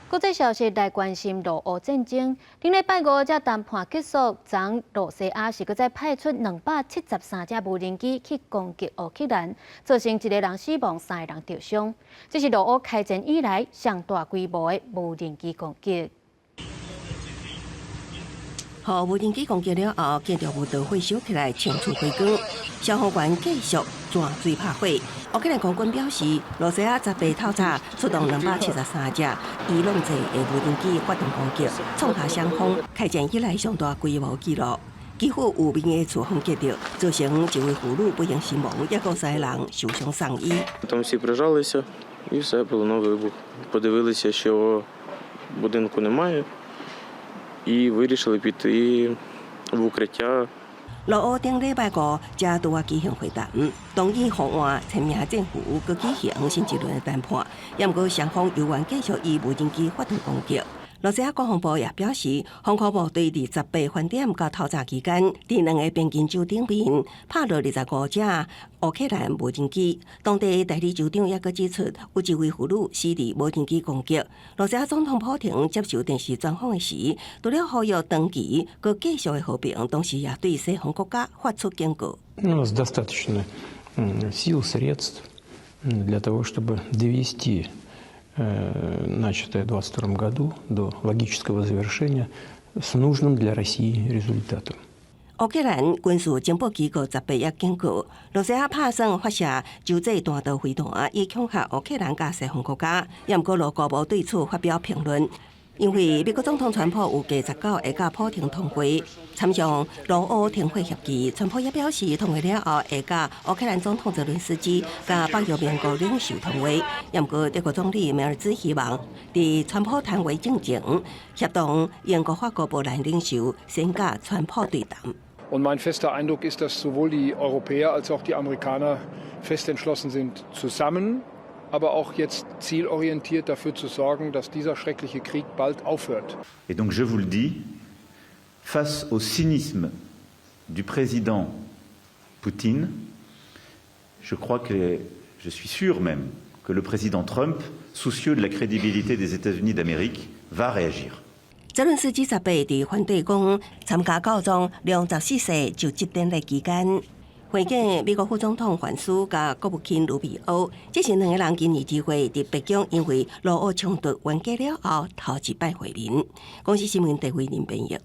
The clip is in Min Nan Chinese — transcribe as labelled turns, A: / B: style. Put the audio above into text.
A: 國際消息來關心俄烏戰爭。頂禮拜五才談判結束，昨露西亞是閣再派出273架無人機去攻擊烏克蘭，造成一個人死亡，三個人著傷。這是俄烏開戰以來上大規模的無人機攻擊。
B: 予無人機攻擊了後，建築物著火燒起來，清除火光。消防員繼續鑽水拍火。烏克蘭空軍表示，羅西亞18透早出動273架伊朗製的無人機發動攻擊，創下雙方開戰以來上大規模紀錄。基輔有民的厝予擊著，造成一位婦女不幸身亡，抑閣三個人受傷送醫。
C: Там всі прижалися, і все, пролунав вибух. Подивилися, що будинку немає, і вирішили піти в укриття.
B: 俄烏頂禮拜五才拄仔舉行會談，同意方案簽名政府，閣舉行新一輪的談判。也毋過雙方猶原繼續以無人機發動攻擊。羅西亞國防部也表示，防空部隊佇18飯點到透早期間，佇兩個邊境州頂面拍落25架烏克蘭無人機。當地代理州長也閣指出，有一位婦女死佇無人機攻擊。羅西亞總統普廷接受電視專訪的時，除了呼籲長期閣繼續的和平，同時也對西方國家發出警告。
D: У нас достаточно сил, средств для того, чтобы довести начатое в 2022 году до логического завершения с нужным для России результатом.
B: 烏克蘭軍事情報機構18也警告，羅西亞拍算發射洲際彈道飛彈，以恐嚇烏克蘭佮西方國家。也毋過，俄國無對此發表評論。因為美國總統川普預計19會佮普廷通話，參詳俄烏停火協議。川普也表示，通話了後會佮烏克蘭總統澤倫斯基佮北約盟國領袖通話。也毋過，德國總理梅爾茲希望佇川普談話進前，協同英國、法國、波蘭領袖先佮川普對談。
E: Und mein fester Eindruck ist, dass sowohl die Europäer als auch die Amerikaner fest entschlossen sind, zusammen, aber auch jetzt zielorientiert dafür zu sorgen, dass dieser schreckliche Krieg bald aufhört.
F: Et donc je vous le dis, face au cynisme du président Poutine, je crois que, je suis sûr même, que le président Trump, soucieux de la crédibilité des États-Unis d'Amérique, va réagir.
B: 澤倫斯基18佇梵蒂岡參加教宗良十四世就職典禮期間，會見美國副總統范斯佮國務卿盧比歐，這是兩個人今年2月佇白宮因為俄烏衝突冤家了後頭一擺會面。公視新聞鄭慧玲編譯。